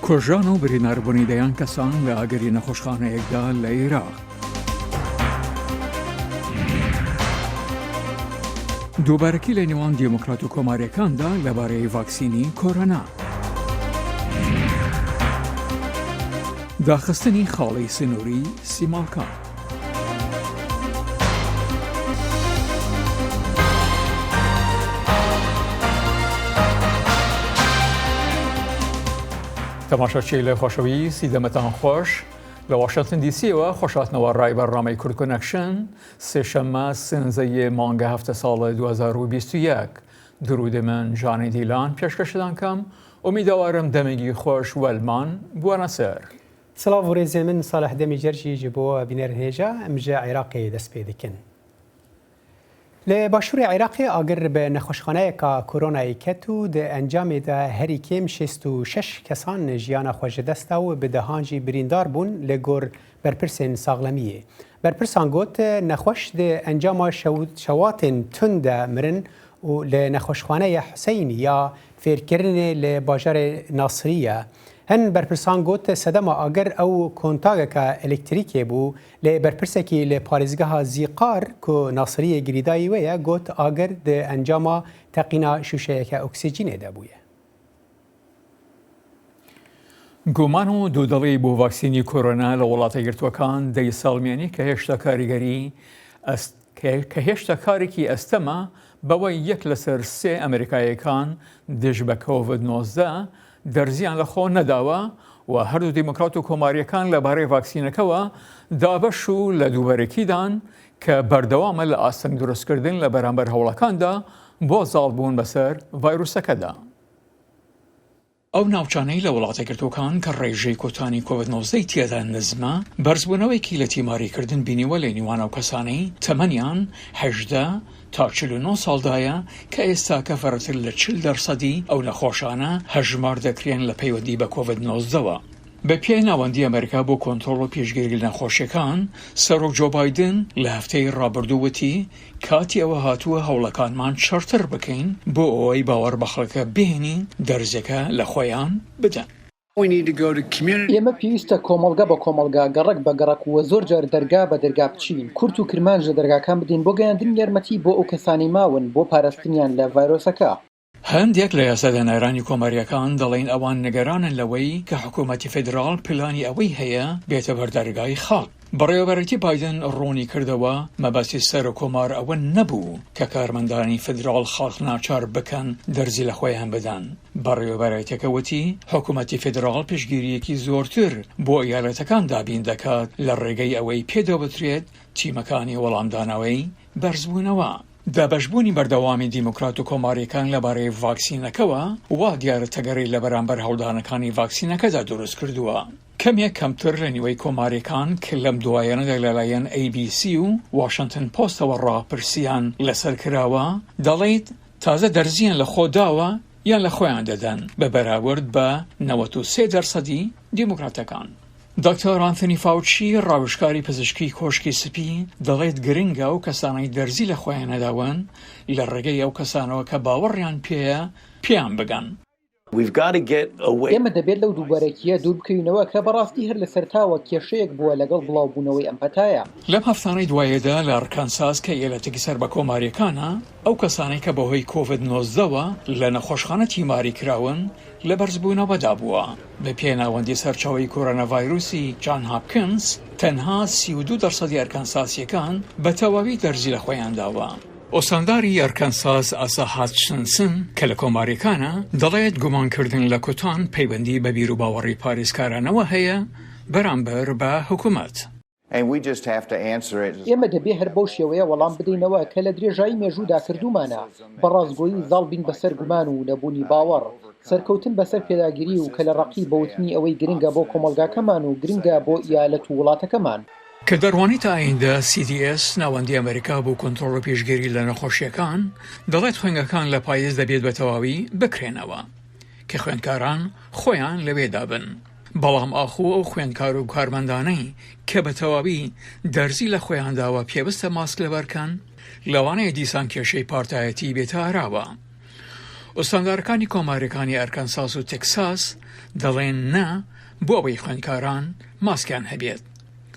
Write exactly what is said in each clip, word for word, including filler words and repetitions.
کوژران و بریناربوونی دەیان کەسان لە ئاگری نەخۆشخانەیەکدا لە عێراق. دووبارەکی لە نێوان دیموکرات و کۆماریەکاندا لەبارەی ڤاکسینی کۆرۆنا. داخستنی خاڵی سنووری سیماڵکان. تەماشاچی لە خۆشەویستی دەمەتان خۆش. لە واشنگتن دی سیەوە خۆشاتنەوە ڕای بەرنامەی کورد کۆنەکشن، سێشەممە سێنزەیە مانگە هەفتە ساڵە دوو هەزار و بیست و یەک. درودێ من ژانەی دیلان پێشکەشتان کەم. ئومیداوارم دەمێکی خۆش وەلمان بووەنە سەر. سڵاو و ڕێزێ من ساڵح دەمی جەرجی ji bo bînerên hêja em ji Iraqê dest pê dikin. Li başûrê Iraqê agir bi nexweşxaneyeka koronayê ket û di encamê de herî kêm şêst û şeş kesan jiyana xwe ji dest da û bi dehan jî birîndar bûn li gor berpirsên saxlemiyê. Berpirsan got, nexweş di encama şew-, şewatên tund de mirin û li nexweşxaneya Huseynî ya fêrkirinê li bajarê Nasirî ye. Hin berpirsan got, sedema agir ew kontageke elektrîkê bû, lê berpirsekî li parêzgeha Zîqar ku Nasiriyê girîdayî wê ye, got agir di encama teqîna şûşeyeke oksîjînê de bûye. گومان و دوودڵی بۆ ڤاکسینی کۆرۆنا لە وڵاتە یەکگرتووەکان دەی ساڵ مێنی کە هێشتا کاریگەری ئەست-، کە، کە هێشتا کارێکی ئەستەمە بەوەی یەک لەسەر سێ ئەمریکایەکان دژ بە کۆڤید نۆزدە دەرزیان لە خۆ نەداوە و هەردوو دیموکرات و کۆماریەکان لەبارەی ڤاکسینەکەوە دابەش و لە دووبەرەکیدان کە بەردەوامە لە ئاستەنگ دروستکردن لە بەرامبەر هەوڵەکاندا بۆ زاڵبوون بەسەر ڤایرۆسەکەدا. ئەو ناوچانەی لە وڵاتە گرتووەکان کە ڕێژەی کۆتانی کۆڤید نۆزدە تیادا نزمە، بەرزبوونەوەیەکی لە تیماریکردن بینیوە لە نێوان ئەو کەسانەی تەمەنیان هەژدە تا چل و نۆ ساڵدایە کە ئێستاکە فەرەتر لە چل دەرسەدی ئەو نەخۆشانە هەژمار دەکرێن لە پەیوەندی بە کۆڤید نۆزدەوە. بە پێی ناوەندی ئەمریکا بۆ کۆنترۆل و پێشگیری لە نەخۆشیەکان، سەرۆک جۆ بایدن لە هەفتەی ڕابردوو وتی، کاتی ئەوە هاتووە هەوڵەکانمان چڕتر بکەین بۆ ئەوەی باوەڕ بە خەڵکە بهێنین دەرزەکە لە خۆیان بدەن. We need to go to community. ئێمە پێویستە کۆمەڵگە بە کۆمەڵگا، گەڕەک بە گەڕەک و زۆر جار دەرگا بە دەرگا بچین، کورت و کرمانج لە دەرگاکان بدەین بۆ گەیاندنی یارمەتی بۆ ئەو کەسانەی ماون بۆ پاراستنیان لە ڤایرۆسەکە. هەندێک لە یاسادانەرانی کۆماریەکان دەڵێن ئەوان نیگەرانن لەوەی کە حکوومەتی فیدرال پلانی ئەوەی هەیە بێتە بەردەرگای خەڵک. بەڕێوەبەرێتی بایدن ڕوونی کردەوە، مەبەستی سەر و کۆمار ئەوە نەبوو کە کارمەندانی فیدرال خەڵک ناچار بکەن دەرزی لە خۆیان بدەن. بەڕێوەبەرێتەکە وتی، حکوومەتی فیدرال پشتگیریەکی زۆرتر بۆ ئیالەتەکان دابین دەکات لە ڕێگەی ئەوەی پێدەوترێت تیمەکانی وەڵامدانەوەی بەرزبوونەوە. دابەشبوونی بەردەوامی دیموکرات و کۆماریەکان لەبارەی ڤاکسینەکەوە وا دیارە تەگەری لە بەرامبەر هەوڵدانەکانی ڤاکسینەکەدا دروست کردووە. کەمێک کەمتر لە نیوەی کۆماریەکان کە لەم دوایانەدا لەلایەن ئەی بی سی و واشنتن پۆستەوە ڕاپرسیان لەسەر کراوە، دەڵێت تازە دەرزیان لە خۆ داوە یان لە خۆیان دەدەن، بە بەراورد بە نەوەد و سێ دەرسەدی دیموکراتەکان. دکتۆر ئانتۆنی فاوچی، ڕاوشکاری پزیشکی کۆشکی سپی، دەڵێت گرنگە ئەو کەسانەی دەرزی لە خۆیان نەداون لە ڕێگەی ئەو کەسانەوە کە باوەڕیان پێیە پێیان بگەن. We've got to get away. ئێمە دەبێت لەو دووبارەکیە دوور بکەوینەوە کە بەڕاستی هەر لە سەرتاوە کێشەیەک بووە لەگەڵ بڵاوبوونەوەی ئەم پەتایە. لەم هەفتانەی دواییدا لە ئەرکانساس کە ئیالەتێکی سەر بە کۆماریەکانە، ئەو کەسانەی کە بەهۆی کۆڤید نۆزدەوە لە نەخۆشخانە تیماری کراون لە بەرزبوونەوەدا بووە. بە پێناوەندی سەرچاوەی کۆرۆنا ڤایرۆسی جان هاپکینز، تەنها سی و دوو دەرسەدی ئەرکانساسیەکان بە تەواوی دەرزی لە خۆیان داوە. ئۆسانداری ئەرکانساس ئاسا هاتشنسن کە لە کۆماریەکانە دەڵێت گومانکردن لە کوتان پەیوەندی بە بیر و باوەڕی پارێزکارانەوە هەیە بەرامبەر بە حکوومەت. And we just have to answer it. ئێمە دەبێ هەر بەو شێوەیە وەڵام بدەینەوە کە لە درێژایی مێژوودا کردوومانە، بە ڕاستگۆیی زاڵ بین بەسەر گومان و نەبوونی باوەڕ، سەرکەوتن بەسەر پێداگیری و کە لە ڕەقی بەوتنی ئەوەی گرنگە بۆ کۆمەڵگاکەمان و گرنگە بۆ ئیالەت و وڵاتەکەمان. کە دەڕوانیتە ئایندە، سی دی ئێس، ناوەندی ئەمریکا بۆ کۆنترۆل و پێشگیری لە نەخۆشیەکان، دەڵێت خوێنگەکان لە پاییز دەبێت بە تەواوی بکرێنەوە کە خوێندکاران خۆیان لەوێدا بن. بەڵام ئاخۆ ئەو خوێندکار و کارمەندانەی کە بە تەواوی دەرزی لە خۆیان داوە پێویستە ماسک لەبەرکەن، لەوانەیە دیسان کێشەی پارتایەتی بێتە ئاراوە. ئوستاندارەکانی کۆمارەکانی ئەرکەنساس و تەکساس دەڵێن نا بۆ ئەوەی خوێندکاران ماسکیان هەبێت،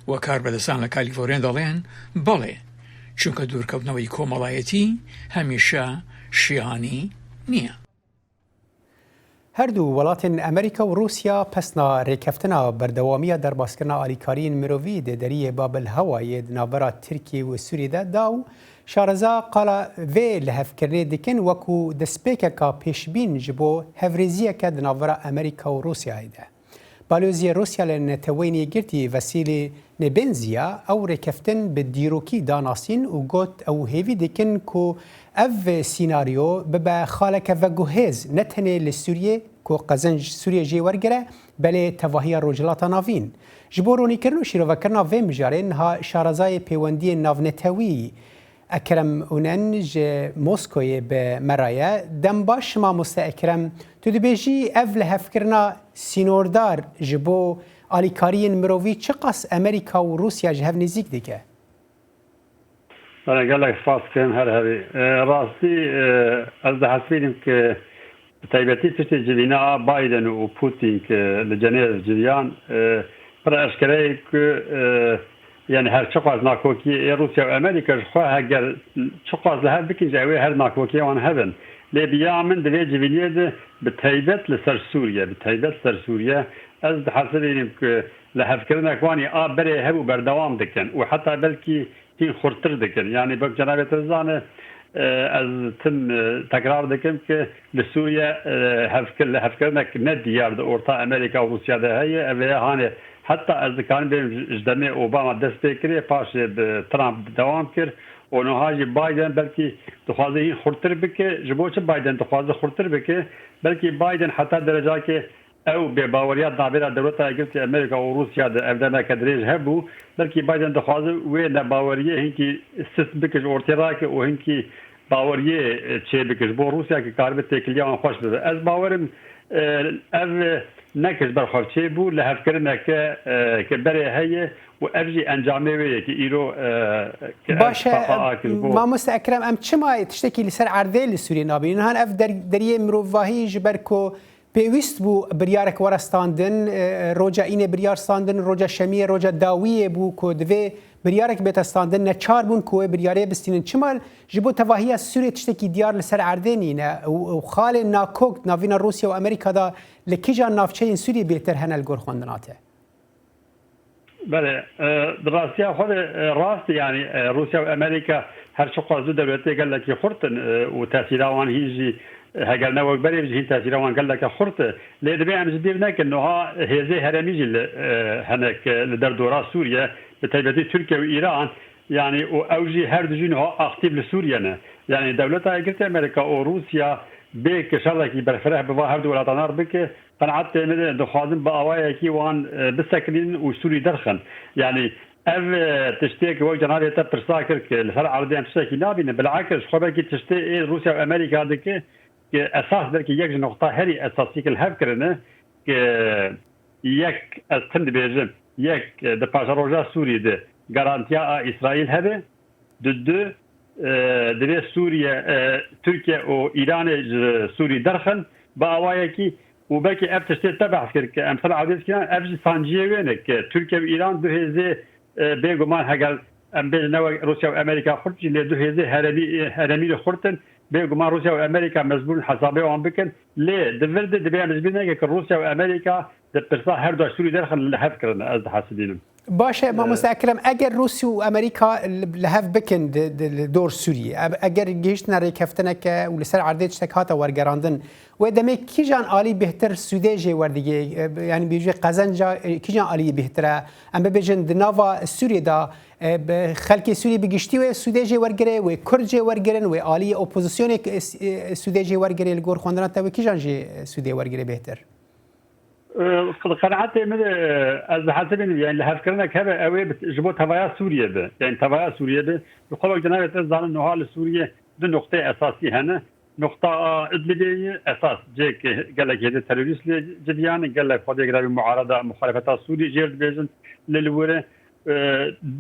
و کاربەدەستان لە کالیفۆرنیا دەڵێن بەڵێ، چونکە دوورکەوتنەوەی کۆمەڵایەتی هەمیشە شیانی نییە. هەردوو وڵاتên ئەمریکا و رووسیا پەسنا rêkeftina berdewamiya derbaskirina alîkariyên mirovî di deriyê Babil Hewayê di navbera Tirkiyê û Sûriyê de da û şareza qala vê lihevkirinê dikin wekû destpêkeka pêşbîn ji bo hevrêziyeke di navbera Amerîka û Rûsyayê de. Balyozê Rûsya li Neteweyên Yekgirtî Vasîlî Nebenzî ya ew rêkeftin bi dîrokî danasîn û got ew hêvî dikin ku ev sînaryo bibe xaleke veguhêz ne tenê li Sûriyê ku qezenc Sûriyê jê wergire, belê tevahiya Rojhilata Navîn. Ji bo ronîkirin û şîrovekirina vê mijarê niha şarezayê pêwendiyên navnetewî Ekrem Unen ji Moskoyê bi me re ye. Dem baş, mamoste Ekrem. Tu dibêjî ev lihevkirina sînordar ji bo alîkariyên mirovî çiqas Amerîka û Rûsya ji hev nêzîk dike? Belê, gelek spas dikim her herî. E, rastî, e, ez dihesibînim ku bi taybetî tiştê civîna Biden û Putin ku li Cenêv civiyan, e, pir eşkere ye ku, e, yani her çiqas nakokiyê ê Rûsya û Amerîka ji xwe heger çiqas li hev bikin jî ew ê her nakokiyê wan hebin. Lê bi ya min di vê civîniyê de bi taybet li ser Sûriye, bi taybet li ser Sûriye ez dihesibînim ku lihevkirinek wan ê a berê hebû berdewam dikin û heta belkî hîn xurttir dikin. Yanî wek cenabê te dizane, e, ez tim, e, tekrar dikim ki li Sûriye, e, hevkir-, lihevkirinek ne diyar di orta Amerîka û Rûsya de heye. Ev ê hanê heta ez dikarim bêjim ji, ji demê Obama dest pê kirê, paşê bi Trump dewam kir û niha jî Biden belkî dixwaze hîn xurttir bike. Ji bo çi Biden dixwaze xurttir bike? Belkî Biden heta derecakê ew bêbaweriya di navbera Dewleta Yekgirtî Amerîka û Rûsya de ev demeke dirêj hebû. Belkî Biden dixwaze wê nebaweriyê hinkî sist bike, ji ortê rake û hinkî baweriyê, e, çê bike ji bo Rûsya, ki karibe têkiliya wan xweş bibe. Ez bawerim, e, ev, e, ne ki ji ber xwe çê bû, lihevkirineke, e, ki berê heye û ev jî encamê wê ye ki îro, e, ki ev Baş e, safa a ki ji bo mamoste Ekrem, em çima tiştekî li ser erdê li Sûriyê nabînin? Han ev der-, deriyê mirovahî ji ber ku pêwîst bû biryarek were standin, e, roja înê biryar standin, roja şemiyê, roja dawiyê bû ku divê biryarek bête standin, neçar bûn ku wê biryarê bistînin. Çima ji bo tevahiya Sûriyê tiştekî diyar li ser erdê nîne û, û xalên nakok di navîna Rûsya û Amerîka de li kîjan navçeyên Sûriyê bêhtir hene li gor xwendina te? Belê, e, di rastiya xwe de, e, rast e, yanî, e, Rûsya û Amerîka her çiqas du dewletê gelekî xurt in, e, û tesîra wan hîn jî, e, heger ne wek berê jî hîn tesîra wan geleke xurt e. Lê divê em ji bîr nekin, niha hêzê herêmî jî li, e, hene, e, li derdora Sûriye, bi taybetî Tirkiye û Îran, yanî, û ew jî her du jî niha aktîf li Sûriye ne. Yanî Dewleta Yekgirtî Amerîka û Rûsya bê ki şerekî berfireh bi va her du welatan re bike, qenaetê min e, dixwazin bi awayekî wan, e, bisekinînin û Sûrî derxin. Yanî ev, e, tiştê ki wek cenabê te pirsa kir ki li ser erdê em tiştekî nabînin, bilakis ji xwe belkî tiştê ê Rûsya û Amerîka dike ki esas belkî yek ji noqta herî esasî ki li hev kirine, ki yek, ez tim dibêjim, yek, e, di paşeroja Sûrî de garantiya a Îsraîl hebe, Di du, e, divê Sûriye, e, Tirkiye û Îranê ji Sûrî derxin bi awayekî û belkî ev tiştê te behs kir ki em ser erdê dikirin, ev jî sanciyê wê ne ki Tirkiye û Îran du hêzê, e, bêguman heger em bêjin ne wek Rûsya û Amerîka xurt jî lê du hêzê herêmî, herêmî li xurt in. Bêguman Rûsya û Amerîka mecbûr in hesabê wan bikin. Lê di vir de divê em ji bîr nekin ki Rûsya û Amerîka di pirsa her du Sûrî derxin li hev kirine, ez dihesibînim. Baş e, mamoste Ekrem, eger Rûsya û Amerîka li, li hev bikin di, di, li dor Sûriyê, e-, eger gihiştine rêkeftineke û li ser erdê tiştek hate wergerandin, wê demê kîjan alî bêhtir sûdê jê werdigê, e, yanî bêjî qezenca, e, kîjan aliyê bêhtir e? Em bibêjin di nava Sûriyê de, e, bi xelkê Sûrî bi giştî wê sûdê jê wergirê, wê Kurd jê wergirin, wê aliyê opozisyonê, e, s-, e, sûdê jê wergirê li gor xwendina te wê kîjan jê, e, sûdê wergirê bêhtir? Qenaetê min, e, ez dihesibînim, yani lihevkirinek hebe ew ê bi, ji bo tevaya Sûriyê be. Yani tevaya Sûriyê be. Li xwe wek cenabê te zanin niha li Sûriyê du nuqteyê esasî hene. Nuqta a Idlibê ye, esas cihek gelek hêzê terorîst lê civiyan, gelek xwedê girevî muarada, muxalefeta Sûrî jêr dibêjin lê li wir e. E,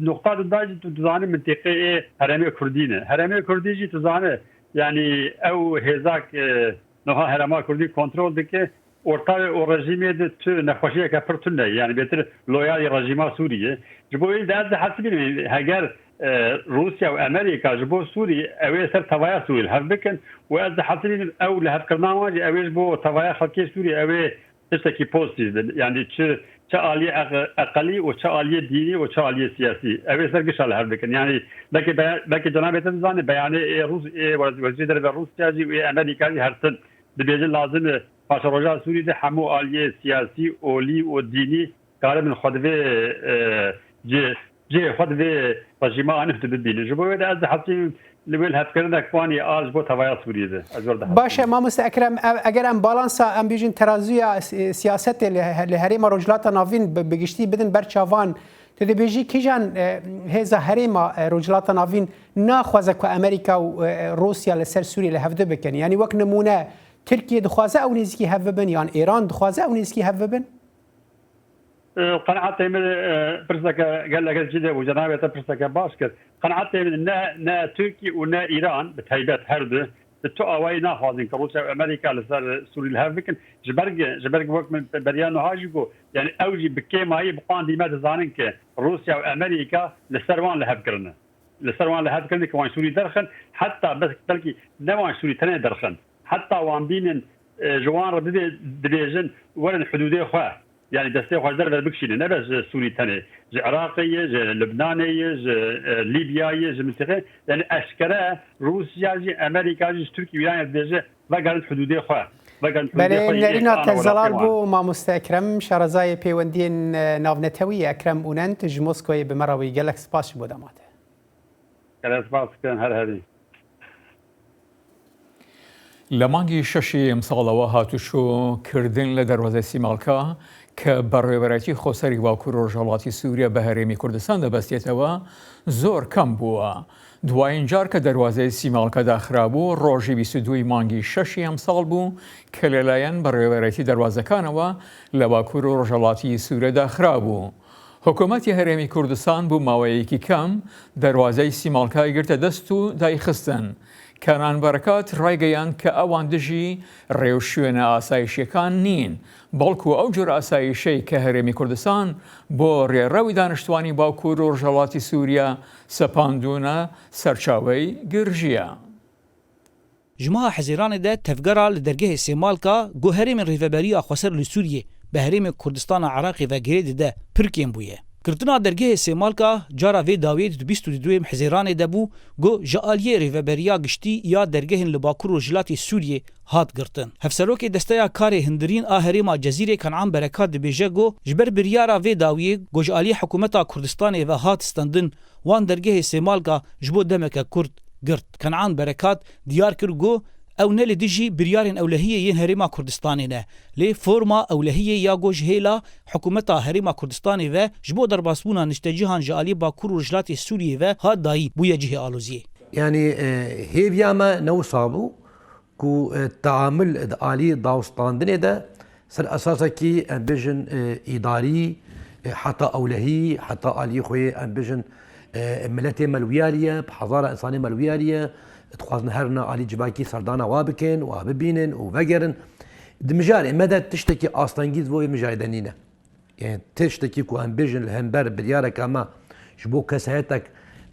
nuqta di da jî tu dizanî mintîqê ê herêmê Kurdî ne. Herêmê Kurdî jî tu zane, yani ew hêzak, e, niha herêma Kurdî kontrol dike, orta wê û rejîmê de tu nexweşiyeke pir tune ye. Yani bêtir loyalî rejîma Sûriyê. Ji bo wê de ez dihesibînim, heger, e, Rûsya û Amerîka ji bo Sûrî ew ê ser tevaya Sûrî li hev bikin û ez dihesibînim ew lihevkirina wan jî ew ê ji bo tevaya xelkê Sûrî ew ê tiştekî pozitîf bin. Yani çi, çi aliyê eq-, eqelî û çi aliyê dînî û çi aliyê siyasî. Ew ê ser gişa li hev bikin. Yani belkî be-, belkî cenabê te dizane beyanê ê Rûs-, ê wez-, wezîrê derve Rûsya jî û ê Amerîka jî her tim dibêjin lazim e paşeroja Sûrî de hemû aliyê siyasî, olî û dînî karibin xwe di vê, e, cih-, cihê xwe di vê rejîma anî bibînin. Ji bo wê de ez dihesibînim li wê lihevkirinek wan ê a ji bo tevaya Sûriyê de. Ez wê dihesibînim. Baş e, mamoste Ekrem, ev, eger em balansa, em bêjin teraziya si-, siyasetê li he-, li herêma Rojhilata Navîn bi, bi giştî bidin ber çavan, tu dibêjî kîjan, e, hêza herêma, e, Rojhilata Navîn naxwaze ku Amerîka û, e, Rûsya li ser Sûriyê li hevdu bikin? Yanî wek nimûne, Tirkiye dixwaze ew nêzîkî hev bibin, yan Îran dixwaze ew nêzîkî hev bibin? E, qenaetê min, e, pirseke gelek ez jî de bû, cenabê te pirseke baş kir. Qenaetê min ne, ne Tirkî û ne Îran, bi taybet her du, bi tu awayî naxwazin ku Rûsya û Amerîka li ser Sûrî li hev bikin. Ji ber, ji ber wek min beriya niha jî got, yani ew jî bi kêmayî bi qandî me dizanin ku Rûsya û Amerîka li ser wan li hev kirine. Li ser wan li hev kirine ku wan Sûrî derxin, heta bes-, belkî ne wan Sûrî tenê derxin. Heta wan bînin, e, ji wan re bibê-, dibêjin, werin hidûdê xwe. Yani destê xwe ji derve bikişînin, ne bes ji Sûrî tenê. Ji Iraqê ye, ji Lubnanê ye, ji, e, Lîbyayê ye, ji mintiqê. Yani eşkere Rûsya jî, Amerîka jî, ji Tirkî û Îranê dibêje, vegerin hidûdê xwe. Vegerin hidûdê xwe, Belê, yê nerîna te zelal bû, mamoste Ekrem, şarezayê pêwendiyên, e, navnetewî Ekrem Ûnent ji Moskowayê bi me re bû. Gelek spas ji bo dema te. Gelek spas dikim, her herî. لە مانگی شەشی ئەمساڵەوە هاتوچۆ کردن لە دەروازەی سیماڵکا کە بەڕێوەبەرایەتی خۆسەری باکوور و ڕۆژهەڵاتی سووریا بە هەرێمی کوردستان دەبەستێتەوە، زۆر کەم بووە. دوایین جار کە دەروازەی سیماڵکە داخرابوو، ڕۆژی بیست و دووی مانگی شەشی ئەمساڵ بوو کە لەلایەن بەڕێوەبەرایەتی دەروازەکانەوە لە باکوور و ڕۆژهەڵاتی سووریا داخرابوو. حکوومەتی هەرێمی کوردستان بۆ ماوەیەکی کەم دەروازەی سیماڵکای گرتە دەست و دایخستن. کەنان بەرەکات ڕایگەیاند کە ئەوان دژی ڕێوشوێنە ئاسایشیەکان نین، بەڵکو ئەو جۆر ئاسایشەی کە هەرێمی کوردستان بۆ ڕێڕەوی دانیشتوانی باکوور و ڕۆژهەڵاتی سووریا سەپاندوونە، سەرچاوەی گرژیە. Ji meha Hezêranê de tevgera li dergehê Sêmalka ku herêmên Rêveberiya Xweser li Sûriyê bi herêmê Kurdistana Iraqê ve girê dide pir kêm bûye. Girtina dergehê Sêmalka cara vê dawiyê di bîst û duyê Hezêranê de bû ku ji aliyê Rêveberiya Giştî ya dergehên li Bakur Rojhilatê Sûriyê hat girtin. Hevserokê Desteya Karê Hundirîn a Herêma Cezîrê Kenan Berekat dibêje ku ji ber biryara vê dawiyê ku ji aliyê Hikûmeta Kurdistanê ve hat stendin, wan dergehê Sêmalka ji bo demeke kurt girt. Kenan Berekat diyar kir ku ew ne li dijî biryarên ewlehiyê yên Herêma Kurdistanê ne, lê forma ewlehiyê ya ku ji hêla Hikûmeta Herêma Kurdistanê ve ji bo derbasbûna niştecihan ji alî Bakur û Rojhilatê Sûriyê ve hat dayîn, bûye cihê aloziyê. Yani, e, hêviya me ne wisa bû ku, e, teamul di alî dawistandinê de ser esasekî, em bêjin, e, îdarî, e, heta ewlehî, heta alî xwe, em bêjin, e, miletê me li wî alî ye, bi hezara insanê me li wî alî ye, dixwazin herine alî civakî serdana wa bikin, wa bibînin û vegerin. Di mijarê me de tiştekî astengî ji bo wê mijarê de nîne. Yani tiştekî ku em bêjin li hember biryareke me ji bo kesayetek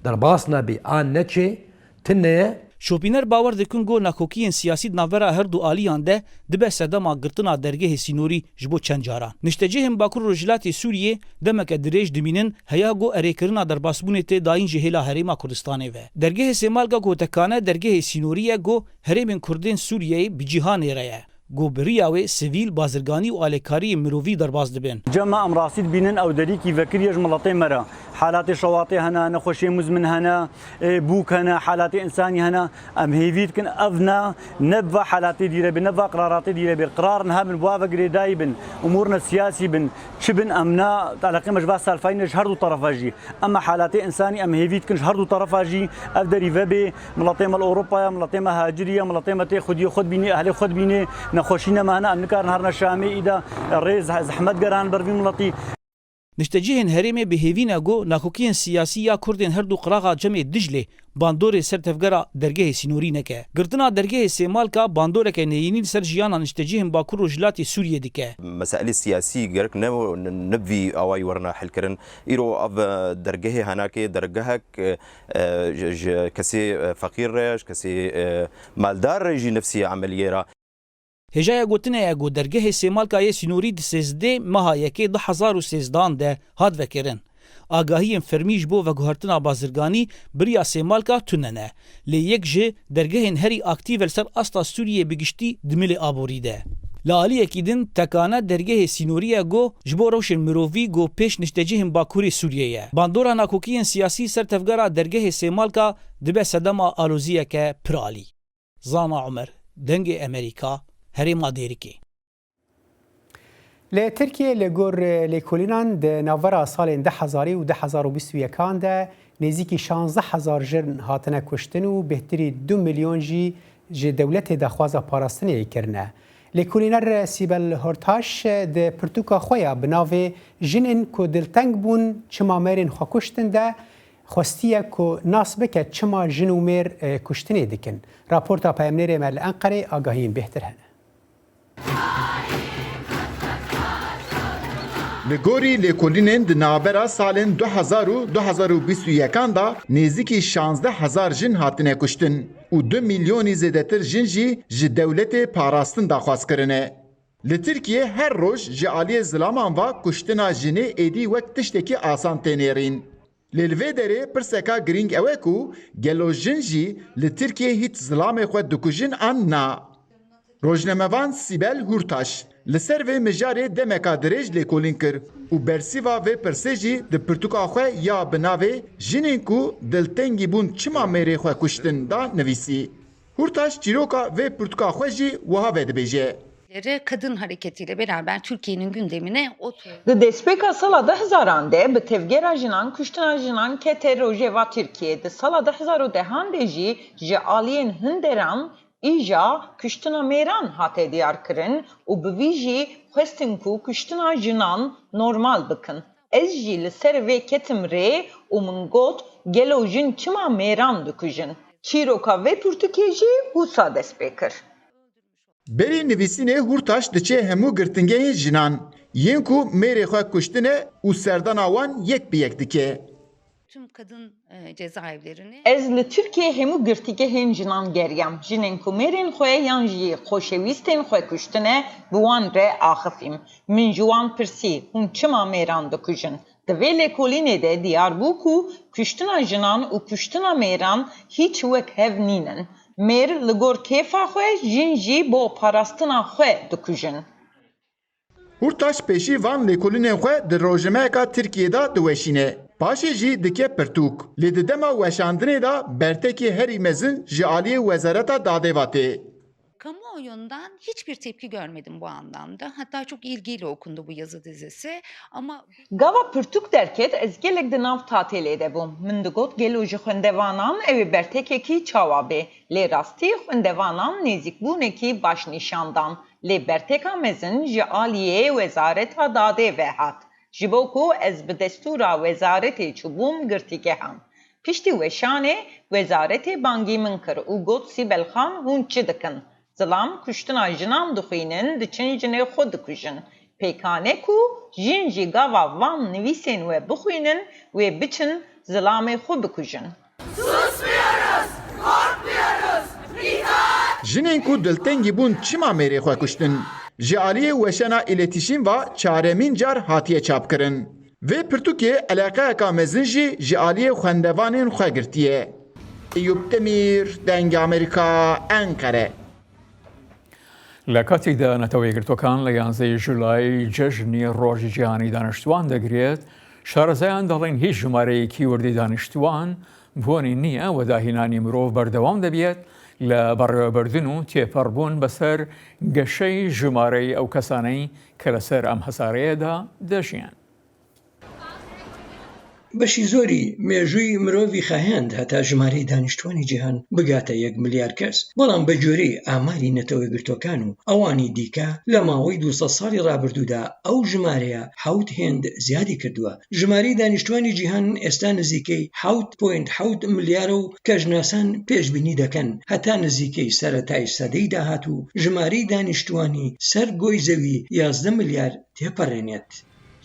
derbas nebe an neçê, tune ye. Şopîner bawer dikin ku nakokiyên siyasî di navbera her du aliyan de dibe sedema girtina dergehê sînorî ji bo çend caran. Niştecihên Bakur Rojhilatê Sûriyê demeke dirêj dimînin heya ku erêkirina derbasbûnê tê dayîn ji hêla Herêma Kurdistanê ve. Dergehê Sêmalka gotekane dergehê sînorî ye ku herêmên Kurdên Sûriyeyê bi cîhanê re ye. Ku bi riya wê sivîl, bazirganî û alêkariyên mirovî derbas dibin. Cem me em rastî dibînin ew derîkî vekiriye ji miletê me re. Halatê şewatê hene, nexweşiyê muzmin hene, ê, bûk hene, halatê însanî hene. Em hêvî dikin ev ne, ne bi va halatê dîre bê, ne bi va qiraratê dîre bê. Qirar niha bin, bi wa ve girêdayî bin, umûrne siyasî bin, çi bin em ne, eleqê me ji va salfayî ne ji her du terefa jî. Ema halatê însanî em hêvî dikin ji her du terefa jî ev derî vebê. Miletê me li Ewropaya, miletê me hacirî ye, miletê me tê xwediyê xwe dibînê, ehlê xwe dibînê, nexweşî ne me hene, em nikarin herine Şamê, îda rê zeh-, zehmet geran ber vî miletî. Niştecihên herêmê bi hêvî ne ku nakokiyên siyasî ya Kurdên her du qiraxa Cemê Diclê bandorê ser tevgera dergehê sînorî neke. Girtina dergehê Sêmalka bandoreke neyînî li ser jiyana niştecihên Bakur Rojhilatê Sûriyê dike. Mesailê siyasî gerek ne, ne bi vî awayî werine helkirin. Îro ev, e, dergehê Henakê dergehek, e, e, ji, ji kesê, e, feqîr re, ji kesê, e, maldar re jî nefsî emeliyê re. Hêjaya gotinê ye ku dergehê Sêmalka yê sînorî di sêzdeh meha yekê du hezar û sêzdehan de hat vekirin. Agahiyên fermî ji bo veguhertina bazirganî bi riya Sêmalka tune ne. Lê yek ji dergehên herî aktîf li ser asta Sûriyê bi giştî di milê aborî de. Li aliyekî din tekane dergehê sînorî ye ku ji bo rewşên mirovî ku pêş niştecihên Bakurê Sûriyê ye. Bandora nakokiyên siyasî ser tevgera dergehê Sêmalka dibe sedema aloziyeke piralî. Zana Omer, Dengê Emerîka, Herêma Dêrikê. Li Tirkiyê li gor lêkolînan di navbera salên du hezarî û du hezar û bîst û yekan de nêzîkî şazdeh hezar jin hatine kuştin û bêhtirî du milyon jî ji dewletê daxwaza parastinê kirine. Lêkolîner Sîbel Hortaş di pirtûka xwe ya bi navê Jinên ku dilteng bûn çima mêrên xwe kuştin de xwestiye ku nas bike çima jin û mêr, e, kuştinê dikin. Raporta peyamnêrê me li Enqerê agahiyên bêhtir hene. Li gorî lêkolînên di navbera salên du hezar û du hezar û bîst û yekan de nêzîkî şazdeh hezar jin hatine kuştin û du milyonî zêdetir jin jî ji dewletê parastin daxwaz kirine. Li Tirkiyê her roj ji aliyê zilaman ve kuştina jinê êdî wek tiştekî asan tê nêrîn. Lê li vê derê pirseka girîng ew e ku gelo jin jî li Tirkiyê hîç zilamê xwe dikujin an na? Rojnamevan Sîbel Hurtaş li ser vê mijarê demeka dirêj lêkolîn kir û bersîva vê pirsê jî di pirtûka xwe ya bi navê Jinên ku diltengî bûn çima mêrê xwe kuştin da nivîsî. Hurtaş çîroka vê pirtûka xwe jî wiha vedibêje. Kadın hareketiyle beraber Türkiye'nin gündemine oturdu. Di destpêka sala du hezaran de bi tevgera jinan kuştina jinan kete rojeva Tirkiyê. Di sala du hezar û dehan de jî ji aliyên Hunderan îja kuştina mêran hate diyarkirin û bi vî jî xwestin ku kuştina jinan normal bikin. Ez jî li ser vê ketim rê û min got, gelo jin çima mêran dikujin? Çîroka vê pirtûkê jî wisa dest pê kir. Berî nivîsînê Hurtaş diçe hemû girtingehên jinan, yên ku mêrê xwe kuştine û serdana wan yek bi yek dike. Tüm kadın, e, cezaevlerini. Ez li Tirkiyê hemû girtîgehên jinan geriyam. Jinên ku mêrên xwe yan jî xoşewîstên xwe kuştine, bi wan re axifîm. Min ji wan pirsî, hûn çima mêran dikujin? Di vê lêkolînê de diyar bû ku kuştina jinan û kuştina mêran hîç wek hev nînin. Mêr li gor kêfa xwe, jin jî bo parastina xwe dikujin. Hurtaş pêşî van lêkolînên xwe di rojnameyeka Tirkiyê de diweşîne. Paşê jî dike pirtûk. Lê di dema weşandinê de bertekê herî mezin ji aliyê Wezareta Dadê ve tê. Kamuoyundan hiçbir tepki görmedim bu anlamda. Hatta çok ilgiyle okundu bu yazı dizisi. Ama gava pirtûk derket, ez gelek di nav tatêlê de bûm. Min digot, gelo ji xwendevanan ew ê bertekekî çawa bê? Lê rastî xwendevanan nêzîkbûnekî baş nîşan dan. Lê berteka mezin ji aliyê Wezareta Dadê ve hat. Ji bo ku ez bi destûra wezaretê çûbûm girtîgehan. Piştî weşanê, wezaretê bangî min kir û got, Sîbel Xan, hûn çi dikin? Zilam kuştina jinan dixwînin, diçin jinê xwe dikujin. Pêkan e ku jin jî gava van nivîsên we bixwînin, wê biçin zilamê xwe bikujin. Susmuyoruz, korkmuyoruz. Jinên ku diltengî bûn çima mêrê xwe kuştin? Ji aliyê weşana îletîşîm ve çaremîn car hatiye çapkirin. Vê pirtûkê eleqeyeka mezin jî ji aliyê xwendevanên xwe girtiye. Eyûp Demîr, Dengê Amerîka, Enqere. لە کاتێکدا نەتەوە یەکگرتووەکان لە یانزەی جولای جەژنی ڕۆژی جیهانی دانیشتووان دەگرێت، شارەزایان دەڵێن هیچ ژمارەیەکی وردی دانیشتووان بوونی نییە و داهینانی مرۆڤ بەردەوام دەبێت لە بەڕێوەبردن و تێپەڕبوون بەسەر گەشەی ژمارەی ئەو کەسانەی کە لەسەر ئەم هەسارەیەدا دەژیان. بەشی زۆری مێژووی مرۆڤی خایاند هەتا ژمارەی دانیشتوانی جیهان بگاتە یەک ملیار کەس، بەڵام بە گوێرەی ئاماری نەتەوە یەکگرتووەکان و ئەوانی دیکە، لە ماوەی دوو سەد ساڵی ڕابردوودا ئەو ژمارەیە حەوت هێند زیادی کردووە. ژمارەی دانیشتوانی جیهان ئێستا نزیکەی حەوت پۆینت حەوت ملیارە و کەژناسان پێشبینی دەکەن هەتا نزیکەی سەرەتای سەدەی داهاتوو ژمارەی دانیشتوانی سەر گۆی زەوی یازدە ملیار تێپەڕێنێت.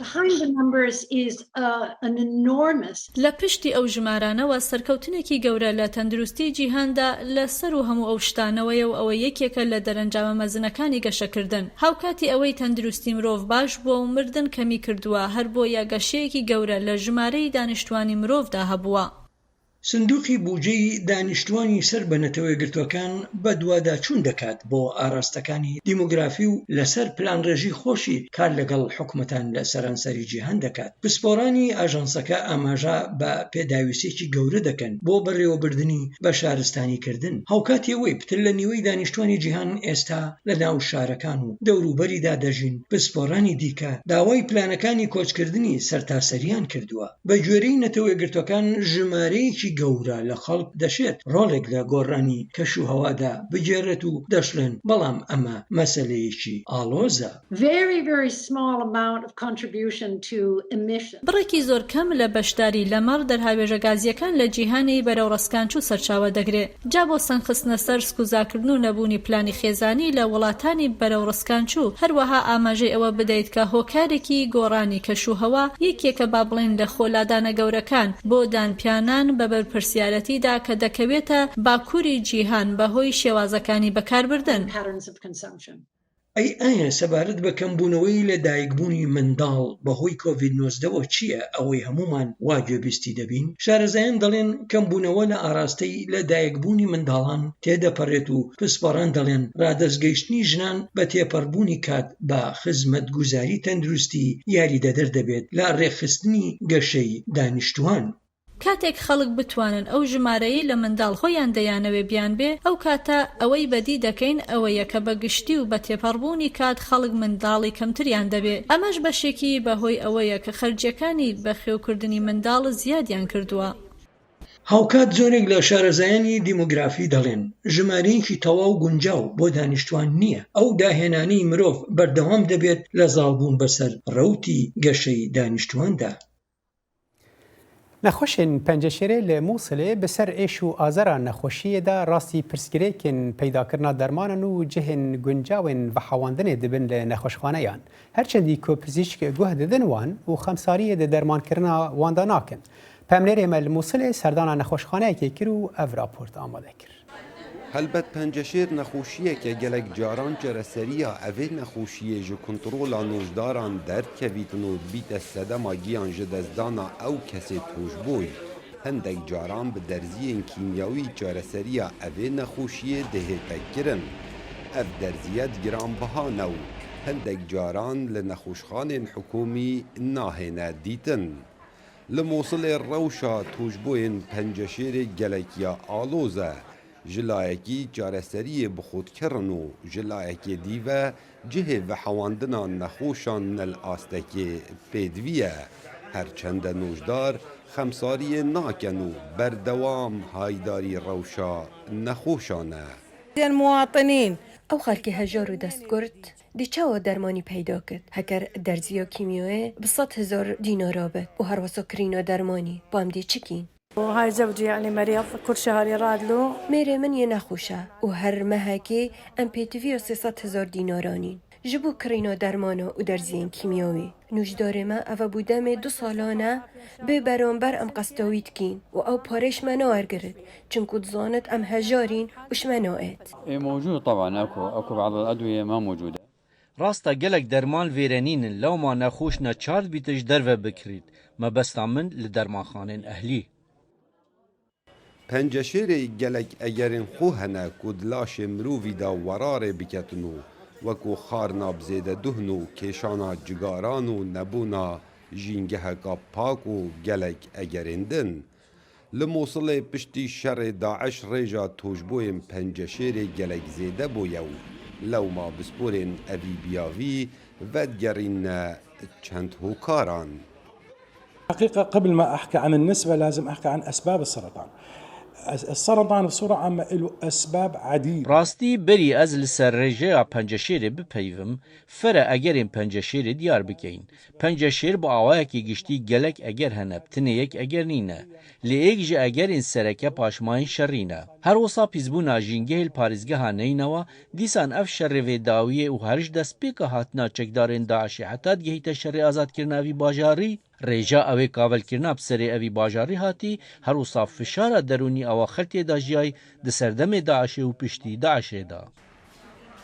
Behind the numbers is, uh, an enormous لە پشتی ئەو ژمارانەوە سەرکەوتنێکی گەورە لە تەندروستی جیهاندا لە سەر و هەموو ئەو شتانەوەیە و ئەوە یەکێکە لە دەرەنجامە مەزنەکانی گەشەکردن. هاوکاتی ئەوەی تەندروستی مرۆڤ باش بووە و مردن کەمی کردووە، هەر بۆیە گەشەیەکی گەورە لە ژمارەی دانیشتوانی مرۆڤدا هەبووە. سندوقی بودجەی دانیشتوانی سەر بە نەتەوە یەکگرتووەکان بە دواداچوون دەکات بۆ ئاراستەکانی دیموگرافی و لەسەر پلانڕێژی خۆشی کار لەگەڵ حکومەتان لە سەرانسەری جیهان دەکات. پسپۆرانی ئاژانسەکە ئاماژە بە پێداویستێکی گەورە دەکەن بۆ بەڕێوەبردنی بە شارستانیکردن. هاوکاتی ئەوەی پتر لە نیوەی دانیشتوانی جیهان ئێستا لە ناو شارەکان و دەوروبەریدا دەژین، پسپۆرانی دیکە داوای پلانەکانی کۆچکردنی سەرتاسەریان کردووە. بە گوێرەی نەتەوە یەکگرتووەکان، ژمارەیەکی گەورە لە خەڵک دەشێت ڕۆڵێک لە گۆڕانی کەش و هەوادا بگێڕێت و دەشڵێن، بەڵام ئەمە مەسەلەیەکی ئاڵۆزە. Very, very small amount of contribution to emission. بڕێکی زۆر کەم لە بەشداری لەمەڕ دەرهاوێژە گازییەکان لە جیهانی بەرەو ڕەسکانچوو سەرچاوە دەگرێ. جا بۆ سەنگ خستنە سەر سکوزاکردن و نەبوونی پلانی خێزانی لە وڵاتانی بەرەو ڕەسکانچوو، هەروەها ئاماژەی ئەوە بدەیت کە هۆکارێکی گۆڕانی کەش و هەوا یەکێکە، با بڵێن، لە خۆلادانە گەورەکان بۆ دانپیانان بە بەرپرسیارەتیدا کە دەکەوێتە باکووری جیهان بەهۆی شێوازەکانی بەکاربردن. Patterns of consumption. ئەی ئایا سەبارەت بە کەمبوونەوەی لە دایکبوونی منداڵ بەهۆی کۆڤید نۆزدەوە چییە؟ ئەوەی هەمومان وا گوێبیستی دەبین؟ شارەزایان دەڵێن کەمبوونەوە لە ئاراستەی لە دایکبوونی منداڵان تێدەپەڕێت و پسپۆران دەڵێن ڕادەستگەیشتنی ژنان بە تێپەڕبوونی کات بە خزمەتگوزاری تەندروستی یاریدەدەر دەبێت لە ڕێکخستنی گەشەی دانیشتووان. کاتێک خەڵک بتوانن ئەو ژمارەیەی لە منداڵ خۆیان دەیانەوێ بیان بێ، ئەو کاتە ئەوەی بەدی دەکەین ئەوەیە کە بە گشتی و بە تێپەڕبوونی کات خەڵک منداڵی کەمتریان دەبێ. ئەمەش بەشێکی بەهۆی ئەوەیە کە خەرجیەکانی بەخێوکردنی منداڵ زیادیان کردووە. هاوکات زۆرێک لە شارەزایانی دیموگرافی دەڵێن ژمارەیەکی تەواو گونجاو بۆ دانیشتوان نییە. ئەو داهێنانەی مرۆڤ بەردەوام دەبێت لە زاڵبوون بەسەر ڕەوتی گەشەی دانیشتواندا. Nexweşên penceşêrê li Mûsilê bi ser êş û azara nexweşiyê de rastî pirsgirêkên peydakirina dermanan û cihên guncaw ên vehewandinê dibin li nexweşxaneyan. Her çendî ku pizîşk guh didin wan û xemsariyê di dermankirina wan de nakin. Pemnêrê me li Mûsilê serdana nexweşxaneyekê kir û ev raport amade kir. Helbet penceşêr nexweşiyeke gelek caran çareseriya evê nexweşiyê ji kontrola nojdaran derdkevîtin û bîte sedema giyan ji destdana ew kesê tûşbûyî. Hindek caran bi derziyên kîmyawî çareseriya evê nexweşiyê dihête kirin. Ev derziyet giranbiha ne û hindek caran li nexweşxanên hikûmî nahêne dîtin. Li Mûsilê rewşa tûşbûyên penceşêrê gelek ya aloz e. Ji layekî çareseriyê bi xwe dikirin û ji layekê dî ve cihê vehewandina nexweşan ne li astekê pêdivî ye. Her çende nojdar xemsariyê nakin û berdewam haydarî rewşa nexweşan e. Yên muwatinîn. Ew xelkê hejar û destgurt dê çawa dermanî peyda kit? Heger derziya kîmyoyê bi sed hezar dînara bit û herwesa kirîna dermanî, ba em dê çi kîn? وهاي زوجي يعني مريض، كل شهر يراد له. Mêrê min yê nexweş e û her mehekê em pêtiviya sê sed hezar dînaran în. Ji bo kirîna dermana û derziyên kîmyawî. Nûjdarê me ev e bo demê du salan e, bê beramber em qesta wî dikîn û ew parê ji me naergirit, çimku dizanit em hejar în û ji me naêt. اي موجود طبعا، اكو اكو بعض الادويه ما موجوده. Rast e, gelek derman vêrenîn in, lewma nexweş neçar dibîte ji derve bikirît. Mebesta min li dermanxanên ehlî. Penceşêrê gelek egerên xwe hene ku di laşê mirovî de werarê biketin û wekû xarina bi zêde duhn û kêşana cigaran û nebûna jîngeheka pak û gelek egerên din. Li Mûsilê piştî şerê DAIŞ rêja tûşbûyên penceşêrê gelek zêde bûye û lewma pisporên evî biyavî vedigerîne çend hokaran. حقيقة، قبل ما أحكي عن النسبة لازم أحكي عن أسباب السرطان. الس-، السرطان بصورة عامة له أسباب عديدة. Rastî, berî ez li ser rêjeya Penceşêrê bipeyivim, fere egerên Penceşêrê diyar bikeyin. Penceşêr bi awayekî giştî gelek eger hene, bi tinê yek eger nîne. Lê êk ji egerên sereke paşmayên şerî ne. Her wisa pîsbûna jîngehê li parêzgeha Neynewa, dîsan ev şerê vê dawiyê û her ji destpêka hatina çekdarên DAIŞê heta digihîte şerê azadkirina vî bajarî, rêja ew ê kavelkirina bi serê evî bajarî hatî, her wisa fişara derûnî awa xelkê de jiyayî di serdemê DAIŞê û piştî DAIŞê de.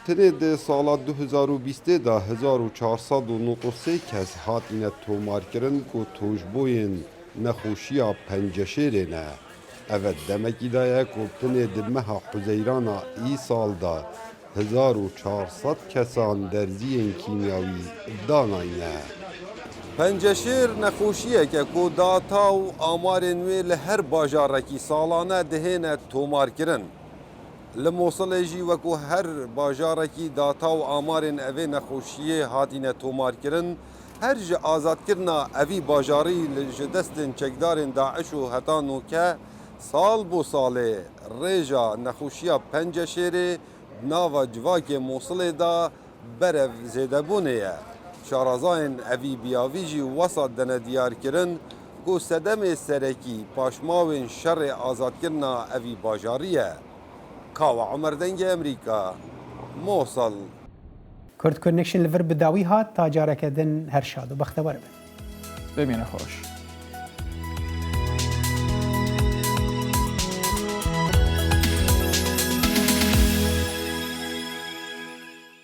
Tenê di sala du hezar û bîstê de hezar û çar sed û nod û sê kes hatine tomarkirin ku tûşbûyên nexweşiya Penceşêrê ne. Ev demekî daye ku tenê di meha Huzeyrana îsal de hezar û çar sed kesan derziyên kîmyawî danayne. Penceşêr nexweşiyeke ku data û amarên wê li her bajarekî salane dihêne tomarkirin. Li Mosilê jî wekû her bajarekî data û amarên evê nexweşiyê hatine tomarkirin. Her ji azadkirina evî bajarî li, ji destên çekdarên DAIŞ û heta noke sal bo salê rêja nexweşiya Penceşêrê di nava civakê Mosilê de berev zêdebûnê ye. Şarazayên evî biyavî jî wesa dene diyarkirin ku sedemê serekî paşmawên şerê azadkirina evî bajarî ye. Kawa Omer, Dengê Emerîka, Mosil. Kurd Connection li vir bi dawî hat, ta careke din her şad û bextewar bin. Bimîne xweş.